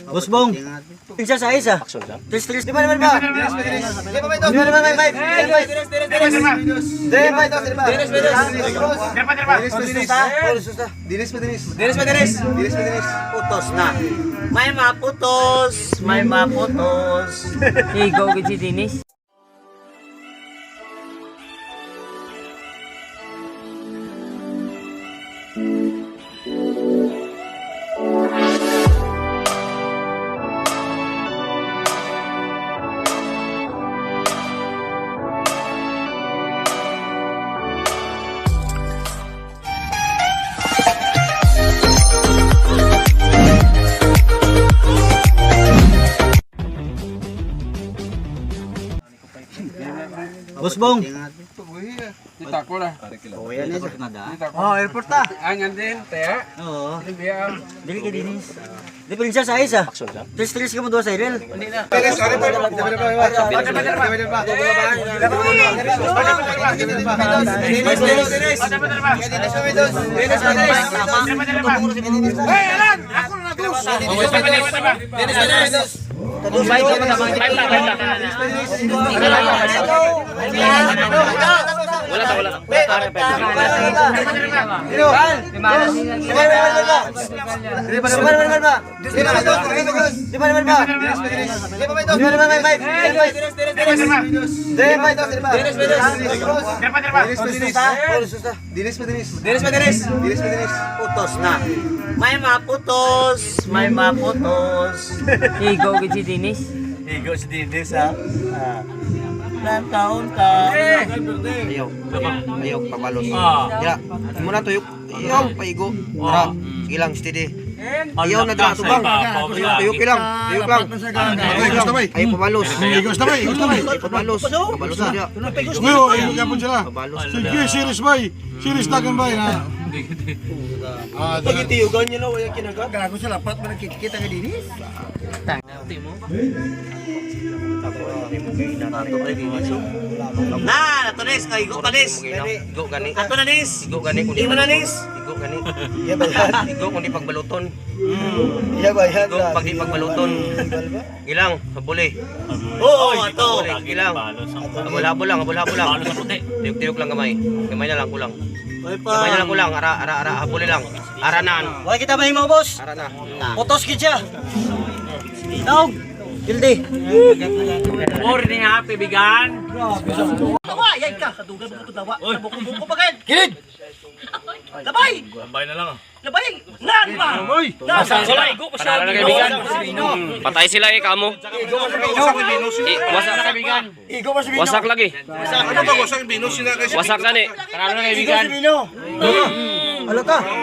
Boss Bong. Pinsa sa isa. Tres, tres. Di ba naman ba? Di ba may dos? Di ba naman may five? Di ba dos? Di ba? Dinis pa dinis. Dinis pa dinis. Dinis pa dinis. Putos na. May maputos, may maputos. Higo gid si Dinis. Boss Bong. Itako na. Oh, airport ta. Angan din, te. Oo. Dili kay Dinis. Di pinsa sa isa. Tres, tres ka mo duha sa irel. Dinis, dinis, dinis. Dinis, dinis. Hey, Alan! Ako na nagus! Dinis, dinis. Wala ta, wala ta. Dinis pa dinis. Dinis pa dinis. Dinis pa dinis. Putos na. May maputos, may maputos. Higo gid si Dinis. Higo si Dinis ha. Ilang taon ka? Ayaw. Ayaw, pabalos. Ya, mo na tuyok. Ayaw, paigo. Tara, sige lang, steady. Ayaw na dra tubang. Tuyok, tuyok lang. Tuyok lang. Tuyok lang. Ayaw pabalos. Igos na bay, igos na bay. Ayaw pabalos. Pabalos na dia. Uy, oh, igos gapon sila. Pabalos. Sige, series bay. Series dagan bay na. Ah, dagan. Gago sa lapat mo nakikita ka dinis. Na, nato nis, kay igo pa nis. Igo gani. Ato na nis. Igo gani kundi. Imo na nis. Igo gani. Igo kundi pagbaluton. Iya ba yan? Igo pag di pagbaluton. Gilang, habuli. Oo, ato. Habuli, gilang. Habol-habol lang, habol-habol lang. Tuyok-tuyok lang gamay. Gamay na lang kulang. Gamay na lang kulang. Ara, ara, ara, habuli lang. Ara naan. Wala kita mahimo, boss. Ara na. Putos gid siya. Taog. Kildi. Or ni happy bigan. Tawa, yay ka. Kadugan mo dawa. Buko-buko pa kayo. Kilid. Labay! Tambay na lang ah. Labay! Nan ba? Nan! Panalo na kaibigan. Patay sila eh, kamo. Eh, wasak. Igo pa si Bino. Wasak lagi. Ano ba wasak Venus sila kasi Wasak gani. Panalo na kaibigan. Bino. Ano ka?